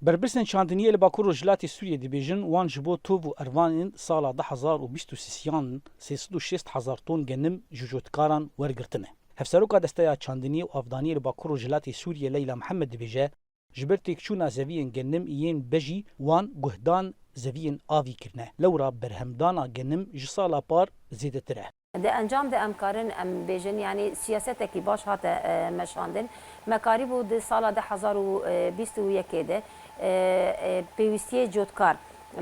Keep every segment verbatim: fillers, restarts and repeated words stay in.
Berpirsên çandiniyê li Bakur Rojhilatê Sûriyê dibêjin, wan ji bo tov û ervanên sala du hezar û bîst û sêyan sê sed û şêst hezar ton genim ji cotkaran wergirtine. Hevseroka Desteya Çandiniyê û Avdaniyê li Bakur Rojhilatê Sûriyê Leyla Mihemed dibêje, ji ber têkçûna zeviyên genim yên bejî wan guhdan zeviyên avî kirine. Lewra berhemdana genim ji sala par zêdetir e. Di encam de em karin em bêjin, yanî siyasetekî baş hate, e, meşandin. Me karîbû di sala du hezar û bîst û yekê de, e, e, pêwîstiyê cotkar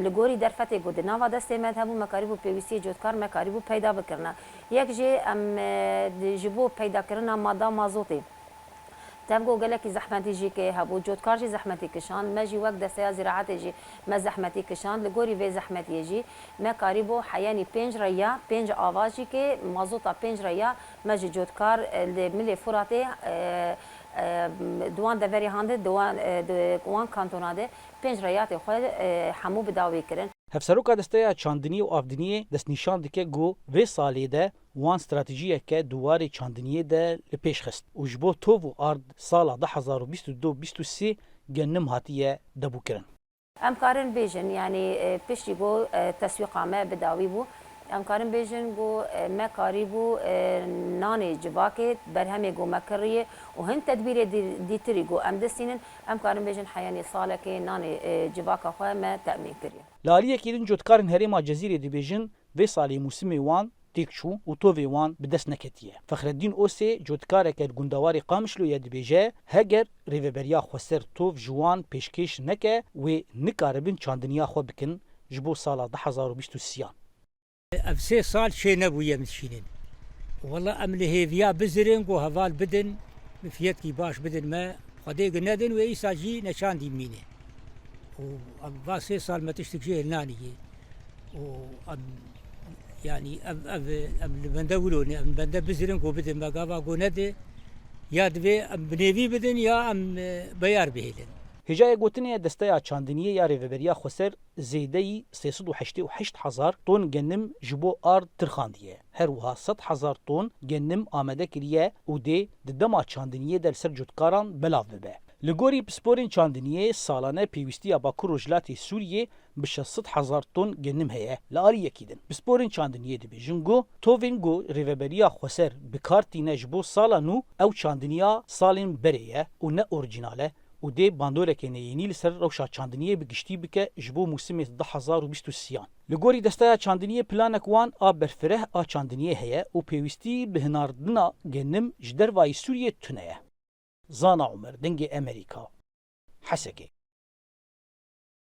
li gorî derfetê ku di nava destê me de hebû, me karîbû pêwîstiyê cotkar me karîbû peyda bikirina. Yek jê em, e, di, ji bo peydakirina mada mazotê, Tevgo gelekî zehmetî jî kê hebû, cotkar jî zehmetî kişand, me jî wek desteya zîraetê jî me zehmetî kişand. Li gorî vê zehmetiyê jî me karîbû heyenî pênc reya, pênc ava jî kê mazota pênc reya me ji cotkar, e, li milê Furatê, e, e, di wan deverê han de, di wan, e, di wan kantona de pênc reyatê xwe, e, hemû bi dawî kirin. Hevseroka Desteya Çandiniyê û Avdiniyê destnîşan dike ku vê salê de wan stratejiyeke di warê çandiniyê de li pêş xist û ji bo tov û ard sala du hezar û bîst û du bîst û sê genim hatiye debûkirin. Em karin bêjin, yanî, e, piştî ku, e, teswîqa me bi dawî bû, em karin bêjin ku, e, me karîbû, e, nanê civakê, berhemê ku me kiriye û hin tedbîrê dî-, dîtirî ku em distînin, em karin bêjin heyanî salekê nanê, e, civaka xwe me temîn kiriye. Li aliyekî din cotkarên herêma Cezîrê dibêjin, vê salê mûsimê wan têk çû û tovê wan bi dest neketiye. Fexreddîn Osê cotkareke li gundewarê Qamişloyê dibêje, heger Rêveberiya Xweser tov ji wan pêşkêş neke, wê nikaribin çandiniya xwe bikin ji bo sala du hezar û bîst û sêyan. Ev sê sal çê nebûye em dişînin. Wela em li hêviya bizirin ku heval bidin, bi fiyetkî baş bidin me, Xwedê ku nedin wê îsa jî neçandî mîne. Û em va sê sal me tiştik jê nanî. Û em, yanî ev, ev, em li bende wilo ne, em li bende bizirin ku bidin me, gava ku nedi, ya divê em bi nêvî bidin ya em, e, beyar bihêlin. Hêjayê gotinê ye Desteya Çandiniyê ya Rêveberiya Xweser zêdeyî sê sed û heştê û heşt hezar ton genim ji bo ard tirxandiye. Her wiha sed hezar ton genim amade kiriye û dê di dema çandiniyê de li ser cotkaran belav bibe. Li gorî pisporên çandiniyê salane pêwîstiya Bakur Rojhilatê Sûriyê bi şeş sed hezar ton genim heye. Li aliyekî din, pisporên çandiniyê dibêjin ku tovên ku Rêveberiya Xweser bi kar tîne ji bo sala nû, ew çandiniya salên berê ye û ne orîjinal e û dê bandoreke neyênî li ser rewşa çandiniyê bi giştî bike ji bo mûsimê du hezar û bîst û sêyan. Li gorî Desteya Çandiniyê planek wan a berfireh a çandiniyê heye û pêwîstî bi hinardina genim ji dervayî Sûriyê tune ye. Zana Omer, Dengê Emerîka, Hesekê.